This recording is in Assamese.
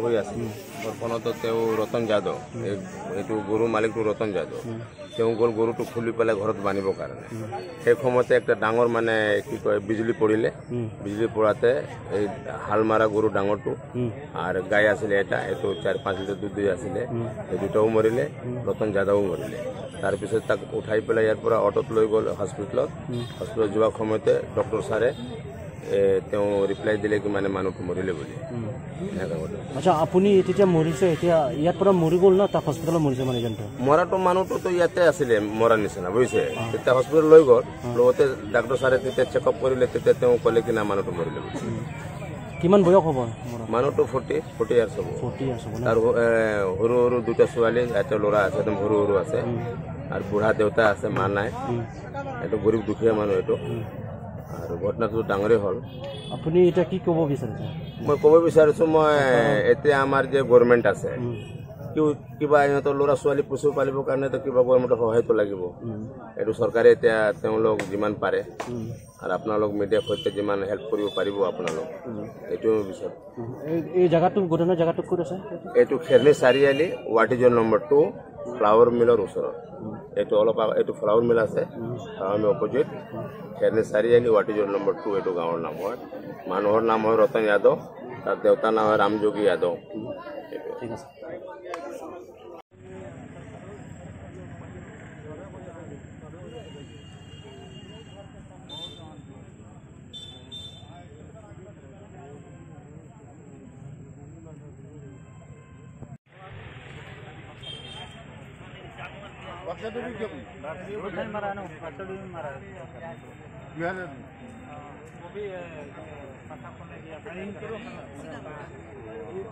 হৈ আছিল ফোনতো তেওঁ ৰতন যাদৱ, এইটো গৰু মালিকটো ৰতন যাদৱ, তেওঁ গ'ল গৰুটো খুলি পেলাই ঘৰত বান্ধিবৰ কাৰণে। সেই সময়তে একটা ডাঙৰ মানে কি কয় বিজুলী পৰিলে। বিজুলী পৰাতে এই হাল মাৰা গৰু ডাঙৰটো আৰু গাই আছিলে এটা, এইটো 4-5 লিটাৰ দুধ দি আছিলে, এই দুটাও মৰিলে, ৰতন যাদৱো মৰিলে। তাৰপিছত তাক উঠাই পেলাই ইয়াৰ পৰা অট'ত লৈ গ'ল হস্পিটেলত। হস্পিটেলত যোৱাৰ সময়তে ডক্টৰ ছাৰে তেওঁ ৰিপ্লাই দিলে কি মানে মানুহটো মৰিলে বুলি। আচ্ছা, আপুনি তেতিয়া মৰিছে, এতিয়া ইয়াৰ পৰা মৰি গ'ল না তাক হস্পিটেলত মৰিছে? মানে মৰাটো মানুহটোতো ইয়াতে আছিলে মৰা নিচিনা, বুজিছে। তেতিয়া হস্পিটেল লৈ গ'ল, লগতে ডাক্তৰ ছাৰে তেতিয়া চেকআপ কৰিলে, তেতিয়া তেওঁ ক'লে কি না মানুহটো মৰিলে বুলি। কিমান বয়স হ'ব মানুহটো? 40 ইয়াৰ্ছ হ'ব। তাৰ সৰু সৰু দুটা ছোৱালী, এটা ল'ৰা আছে, একদম সৰু সৰু আছে, আৰু বুঢ়া দেউতা আছে, মা নাই। এইটো গৰীব দুখীয়া মানুহ এইটো, আৰু ঘটনাটো ডাঙৰেই হ'ল। আপুনি এতিয়া কি ক'ব বিচাৰিছে? মই ক'ব বিচাৰিছোঁ, মই এতিয়া আমাৰ যে গভৰ্ণমেণ্ট আছে, কিবা ইহঁতৰ ল'ৰা ছোৱালী পশু পালিবৰ কাৰণেতো কিবা গভৰ্ণমেণ্টৰ সহায়টো লাগিব। এইটো চৰকাৰে এতিয়া তেওঁলোক যিমান পাৰে আৰু আপোনালোক মিডিয়াৰ সৈতে যিমান হেল্প কৰিব পাৰিব আপোনালোক, এইটোৱে মই বিচাৰোঁ। এই জেগাটো, ঘটনাৰ জেগাটো ক'ত আছে? এইটো খেৰনি চাৰিআলি, ৱাটিজৰ নম্বৰ 2, ফ্লাৱাৰ মিলৰ ওচৰত। এইটো অলপ এইটো ফ্লাৱাৰ মিল আছে, ফ্লাৱাৰ মিল অপজিট খেৰনি চাৰিআলি, ৱাটিজৰ নম্বৰ 2, এইটো গাঁৱৰ নাম হয়। মানুহৰ নাম হয় ৰতন যাদৱ, তাৰ দেউতাৰ নাম হয় ৰামযোগী যাদৱ। ঠিক আছে। वो भी